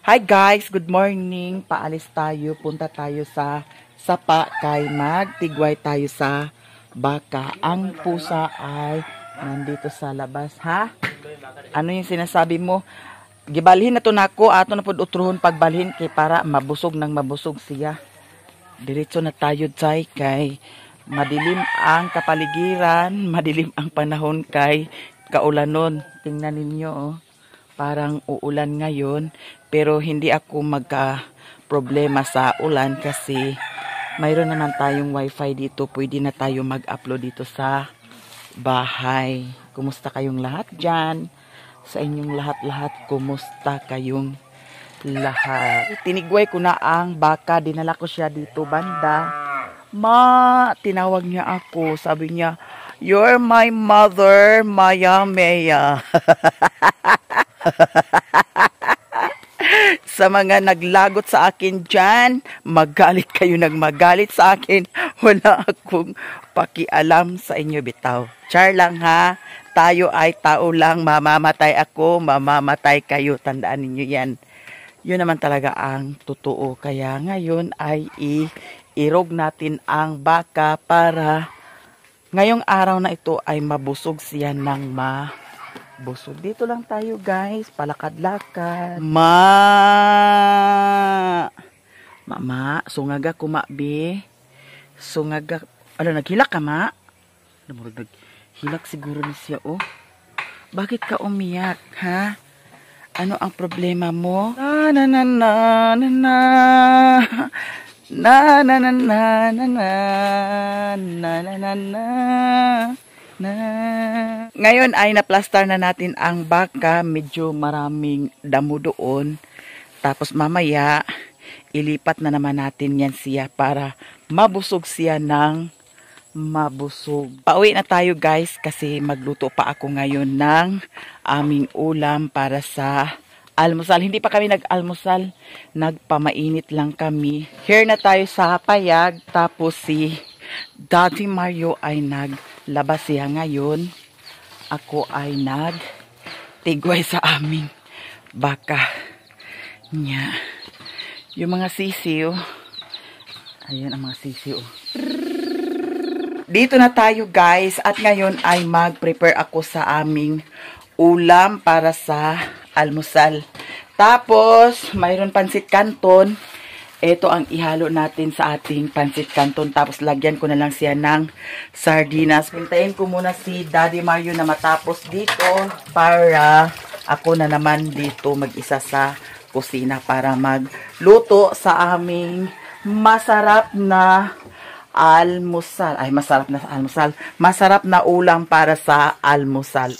Hi guys, good morning. Paalis tayo, punta tayo sa sapa kay magtigway tayo sa baka. Ang pusa ay nandito sa labas, ha? Ano yung sinasabi mo? Gibalhin na to nako, ato na pud utruhon pagbalhin kay para mabusog nang mabusog siya. Diretso na tayo chay kay madilim ang kapaligiran, madilim ang panahon kay kaulanon. Tingnan ninyo oh. Parang uulan ngayon, pero hindi ako magka problema sa ulan kasi mayroon naman tayong wifi dito. Pwede na tayo mag-upload dito sa bahay. Kumusta kayong lahat dyan? Sa inyong lahat-lahat, kumusta kayong lahat? Tinigway ko na ang baka. Dinala ko siya dito banda. Ma, tinawag niya ako. Sabi niya, "You're my mother, Maya Maya." Sa mga naglagot sa akin dyan, magalit kayo nang magalit sa akin. Wala akong pakialam sa inyo, bitaw. Char lang ha. Tayo ay tao lang. Mamamatay ako, mamamatay kayo. Tandaan ninyo yan. Yun naman talaga ang totoo. Kaya ngayon ay iirog natin ang baka para ngayong araw na ito ay mabusog siya ng mabusog. Dito lang tayo guys, palakad-lakad. Ma! Mama, sungaga kumabi. Sungaga. Ano, naghilak ka ma? Namurag naghilak siguro ni siya oh. Bakit ka umiyak, ha? Ano ang problema mo? Na na na na na na na na na na na na na na na na. Ngayon ay naplastar na natin ang baka. Medyo maraming damo doon. Tapos mamaya ilipat na naman natin yan siya para mabusog siya ng mabusog. Pauwi na tayo guys kasi magluto pa ako ngayon ng aming ulam para sa almusal. Hindi pa kami nag-almusal. Nagpamainit lang kami. Here na tayo sa payag. Tapos si Daddy Mario ay naglabas siya ngayon. Ako ay nagtigway sa aming baka niya. Yung mga sisiw. Ayan ang mga sisiw. Dito na tayo guys. At ngayon ay mag-prepare ako sa aming ulam para sa almusal. Tapos, mayroon pansit canton. Ito ang ihalo natin sa ating pansit canton. Tapos, lagyan ko na lang siya ng sardinas. Hintayin ko muna si Daddy Mario na matapos dito para ako na naman dito mag-isa sa kusina para magluto sa aming masarap na almusal. Ay, masarap na almusal. Masarap na ulam para sa almusal.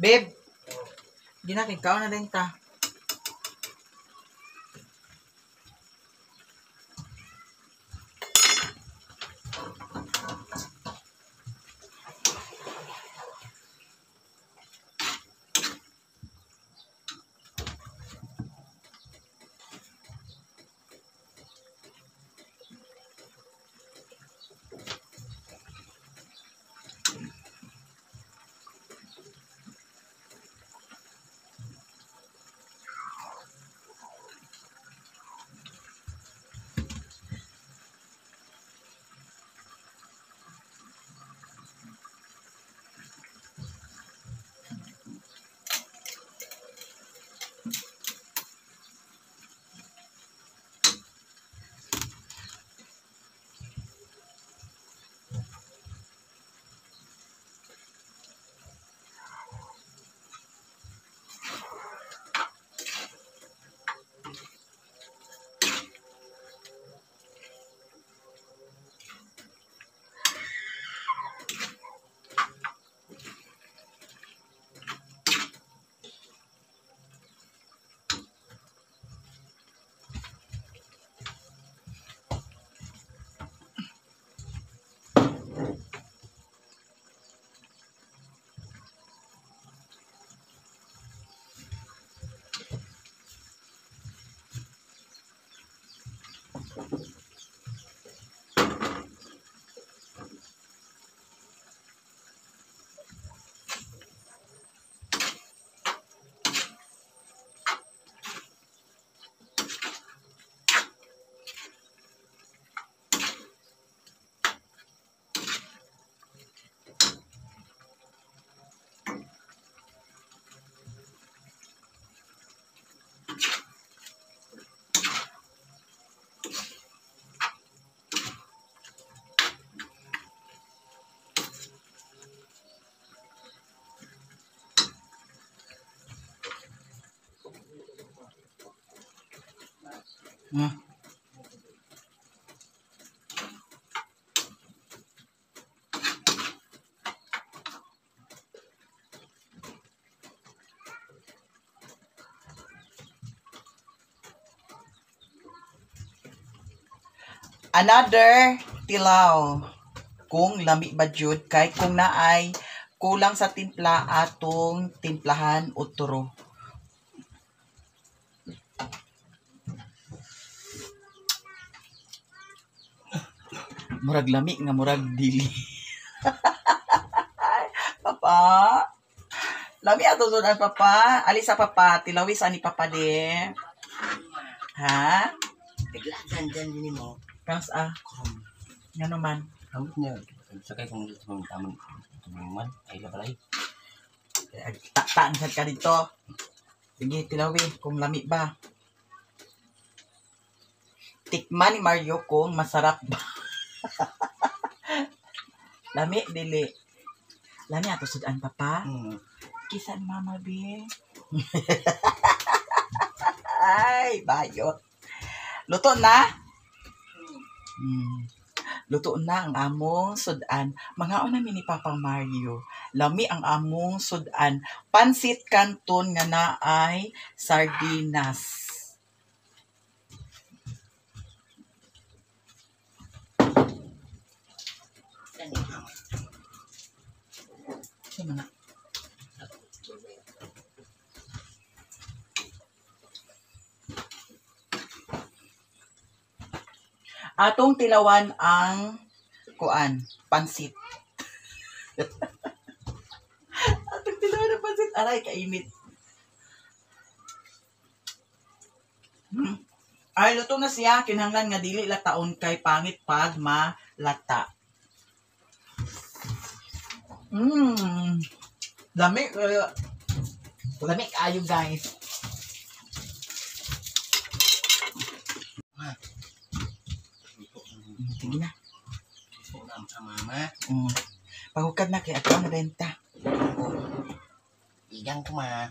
Babe, ginakikaw na din ta. Ah. Another tilaw. Kung lami ba jud kay kung naay kulang sa timpla atong timplahan utro. Murag lami nga murag dili. Papa. Lami ato sudan, Papa. Ali sa Papa, tilawi sa ni Papa de. Ha? Biglakan dyan din mo. Kangs ah. Ngano man? Ambot niya. Sakay kung dito mong tamon man. Ay labalay. Taktaan sad ka dito. Sige, tilawi kung lami ba. Tikman ni Mario kung masarap ba. Lami dili. Lami ato sudan, Papa. Kisa ni Mama be. Ay, bayot. Luto na? Luto na ang among sudan. Mangaon na mi ni Papa Mario. Lami ang among sudan. Pansit canton nga naay sardinas. Sino na? Atong tilawan ang kuan, pansit. Atong tilawan ang pansit. Aray, kainit. Ay, luto na siya. Kinahanglan nga dili lataon kay pangit pag malata. Lami. Lami kaayo, guys. Sige na. Mama. Pahukad na kay ako ang renta. Igang ko ma.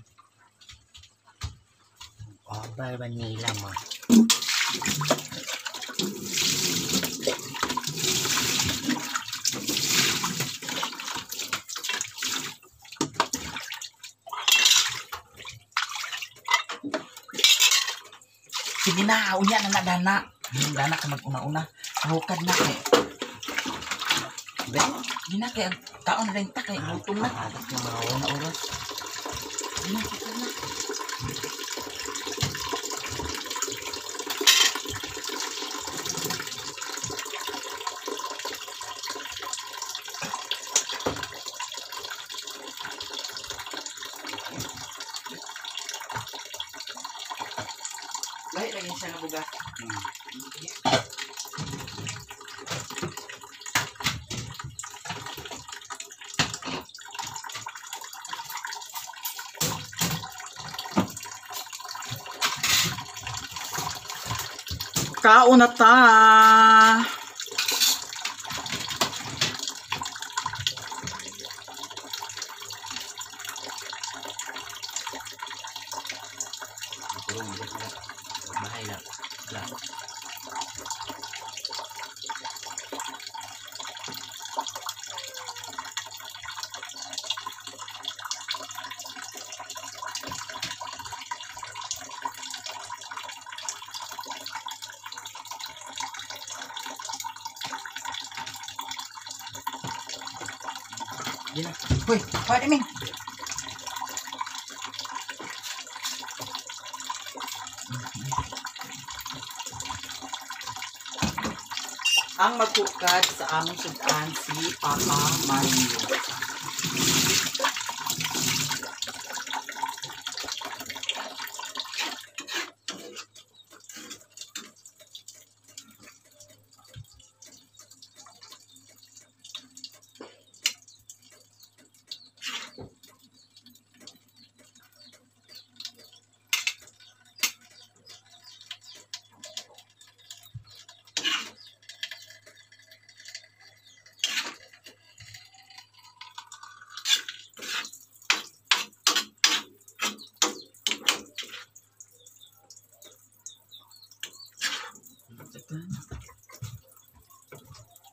Over vanilla ma. Sige na, unya na na dana. Dana ka mag-una-una. Pahukad na kay. Sige na kay kaon renta kay gutom na. Atas na mga Na oras. Sige na, sige na. Lahi lagi siya nga bugas. Kaon na ta. Bahay lang. Hoy, hoy, Ming. Ang maghukad sa among sudan si Papa Mario.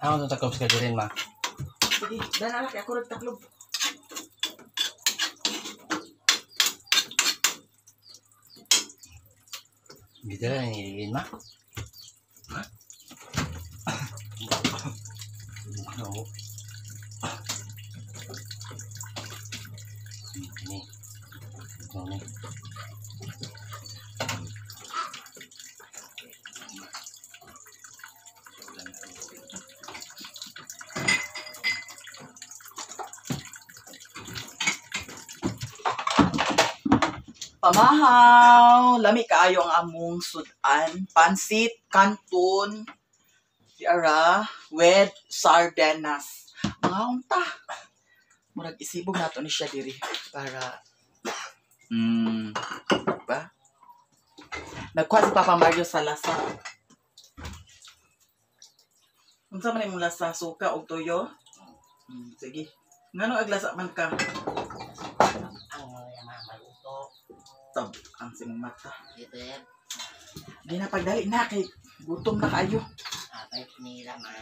Ako ito taklob sa rin, ma. Sige, dana lang ako rin taklob. Dito lang nililin, ma. Ha? Ano? Ini. Ito ni. Pamahaw, lami kaayo ang among sudan, pansit canton, si ara with sardinas. Mga unta. Murag isibog nato ni siya diri para ba? Nagkuha si Papa Mario sa lasa. Unsa man imong lasa, suka og tuyo? Sige. Ngano aglasa man ka? Ang mga maluto. Tab ang simong mata. Ito. Di na pagdali na kay gutom na kaayo. Apay nila ma.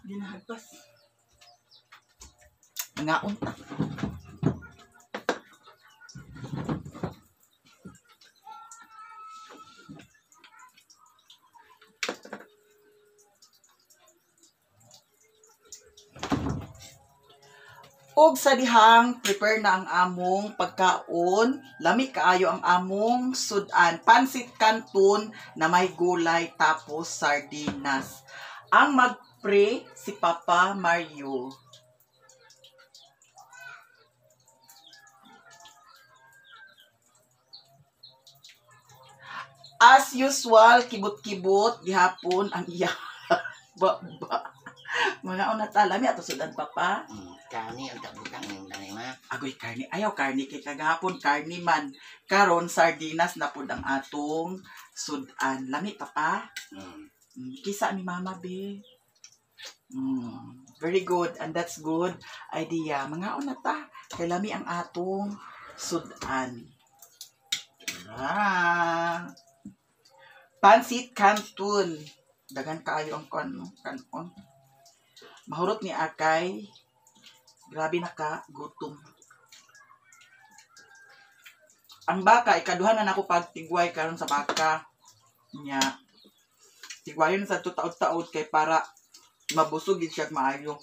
Di na hagpas. Mga unta. Og sa dihang prepare na ang among pagkaon, lami kaayo ang among sudan, pansit canton na may gulay tapos sardinas. Ang magpre si Papa Mario. As usual, kibot-kibot gihapon ang iya. Ba ba. Mga una ta lami ato sudan, Papa. Kani ang tabutang ng tanay ma. Agoy karni, ayaw karni kay kagahapon karni man. Karon sardinas na pud ang atong sudan. Lami, Papa. Kisa ni Mama be. Very good, and that's good idea. Mga una ta kay lami ang atong sudan. Ah. Pansit canton. Dagan kaayo ang kon, no? Kanon. Mahurot ni akay. Grabe na ka gutom. Ang baka ikaduha na nako pagtigway karon sa baka. Nya. Tigwayon sa taod-taod kay para mabusog gid siya maayo.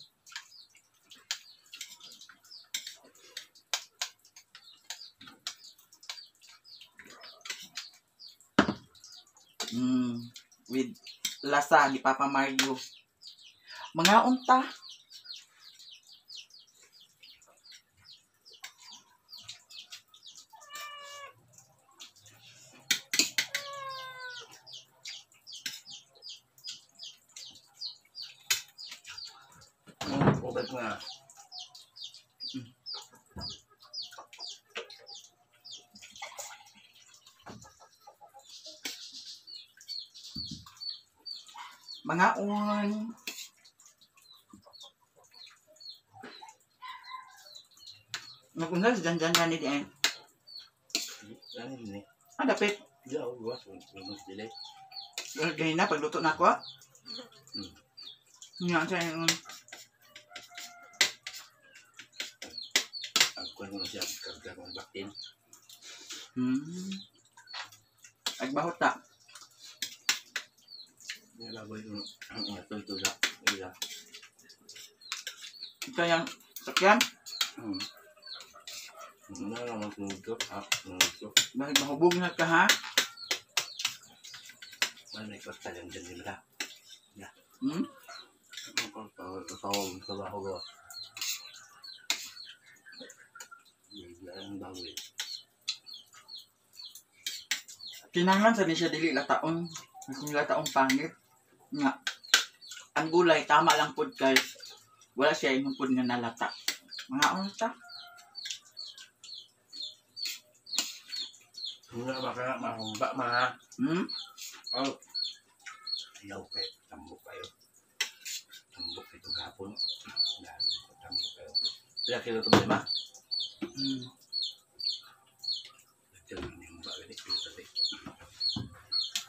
With lasa ni Papa Mario. Mga unta. Ubad nga. Mga un. Nag-unsa si Jan Jan gani di eh. Ano ni? Ah, dapit. Di ako gawas. Mas dili. Ganyan na, pagluto na ako. Nga, siya yung. Ang kuwan mo na siya. Kagka kong baktin. Agbahot ta. Nilaboy yung ito ito la. Ila. Ito yung sakyan. Wala naman tumutok. Ah, tumutok. Bakit mahubog na ka ha? Wala may kostal yung dyan nila. Hmm? Trabaho ko. Ang bago eh. Kinahanglan sa ni siya dili lataon. Kung lataong pangit. Nga. Ang gulay, tama lang pud kay wala siya imong pud nga nalata. Mga unta. Wala ba ka mahumba ma? Hmm? Oh. Ayaw kay tambok kayo. Tambok ito gapon. Dahil tambok kayo. Pila kilo ito ba? Hmm. Ito yung ba gani kilo sa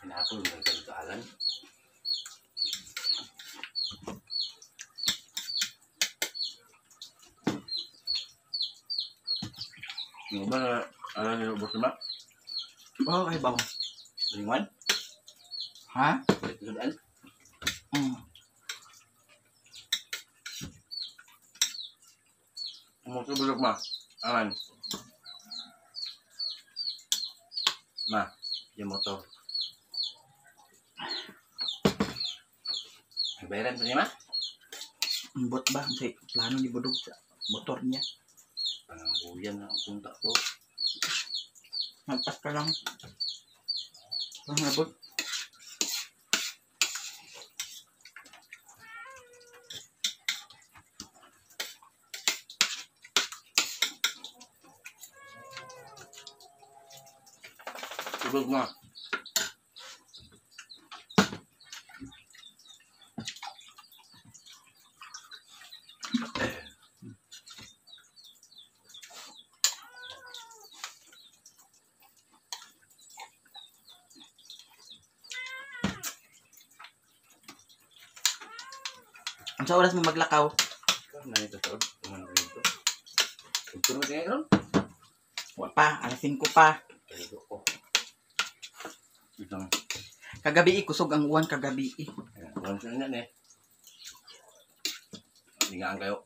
Hinapon ng ganito alan. Yung ba na alam niyo ubos na ba? Oh, kay bawo. Lingon? Ha? Sudan? Hmm. Motor ma. Aman. Ma, yung motor. Bayaran pa niya, ma? Ambot ba? Sa plano ni Budog sa motor niya. Pangangguyan na ang punta ko. Magpas ka lang. Pangabot. Tubog mo. Ang sa oras mo maglakaw? Nandito sa dito. Ito mo tingin ron? Wa pa, alas 5 pa. Kaligo ko. Itong. Kagabi kusog ang uwan kagabi. Uwan sa inyo eh. Lingaan kayo.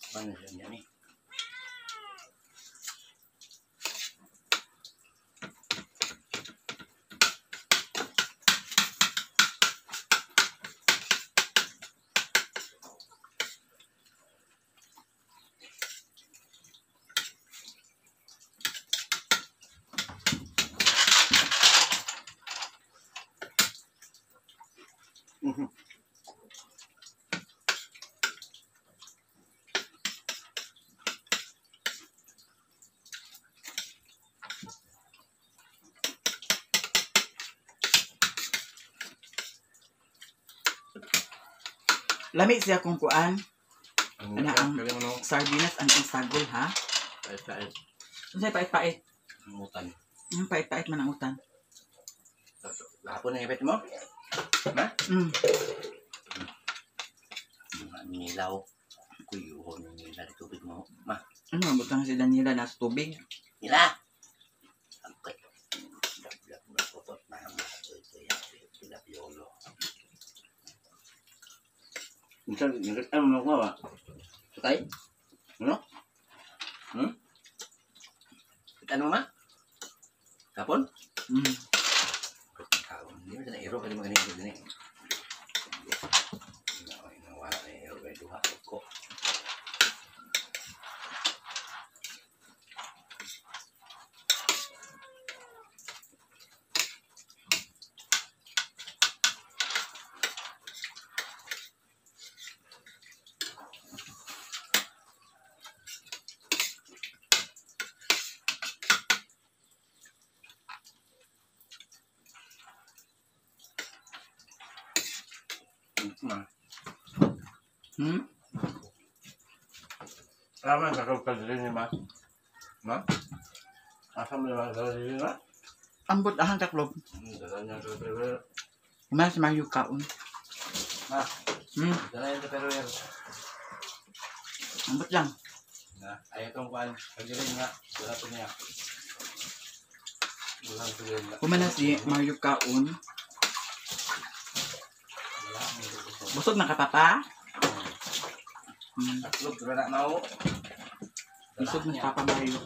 Paano siya niyan eh? Lami siya kung kuan. Ana ang sardinas ang isagol ha. Pait-pait. Unsay pait-pait? Ang utan. Ang pait-pait man ang utan. Hapon na ipit mo? Ha? Mm. Nilaw. Kuyuhon nila tubig mo. Ma. Ano ang butang si Daniela nasa tubig? Nila! Okay. Minsan, ano mo ba? Sakay? Ano? Hmm? Ano ma? Kapon? Hmm. Hindi mo na ero kali magaling dito ni. Wala na ero kay duha ko. Hmm? Tama sa kapag ni ma. Ma? Asa mo naman sa rin ma? Ambot ahang taklob. Dala niya sa pero. Mas mayo kaon. Ma. Hmm. Dala niya sa pero. Ambot lang. Na, ay itong kuan, pagdirin nga, dala po niya. Dala po niya. Kumana si Mario kaon. Busog na ka, Papa? Hmm. Taklob, dala na mau. Busog na si Papa Mario.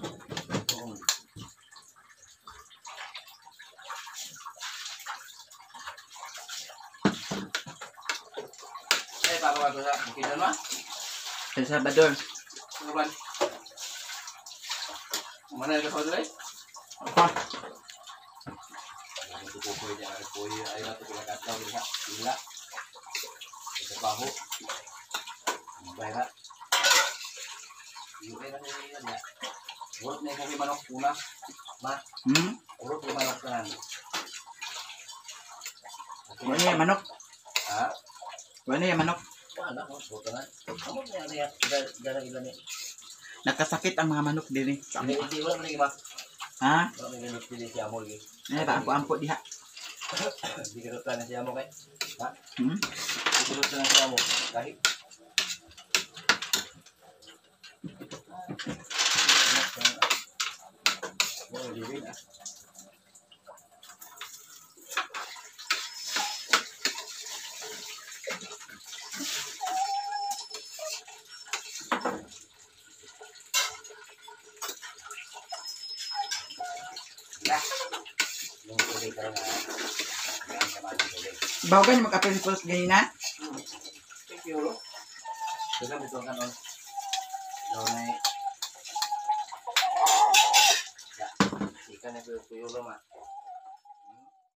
Eh, Papa, bago sa bukid na? El Salvador. Ano ba? Mana yung kapatid ay? Pa. Ay, ito ko lang katlaw diha. Ila. Trabaho. Bayra. Yung kaya na niya niya. Urot na yung manok una. Ma. Hmm? Urot yung manok tanan. Wala yung manok. Ha? Wala yung manok. Wala ko. Urot na. Amot na yan niya. Dara ilan niya. Nakasakit ang mga manok diri. Hindi, hindi. Wala man ma. Ha? Wala man manok dili si Amol. Eh, ba ampo-ampo diha. Hindi ka na si Amo kay. Ha? Hmm? Hindi ka na si Amo. Kahit. Tubig karon na. Yan ka man tubig. Bawo gani mag-April Fools ganina? Thank you, lo. Daga bitaw ka nun. Daw na. Ya, ika na kuyo kuyo lo ma.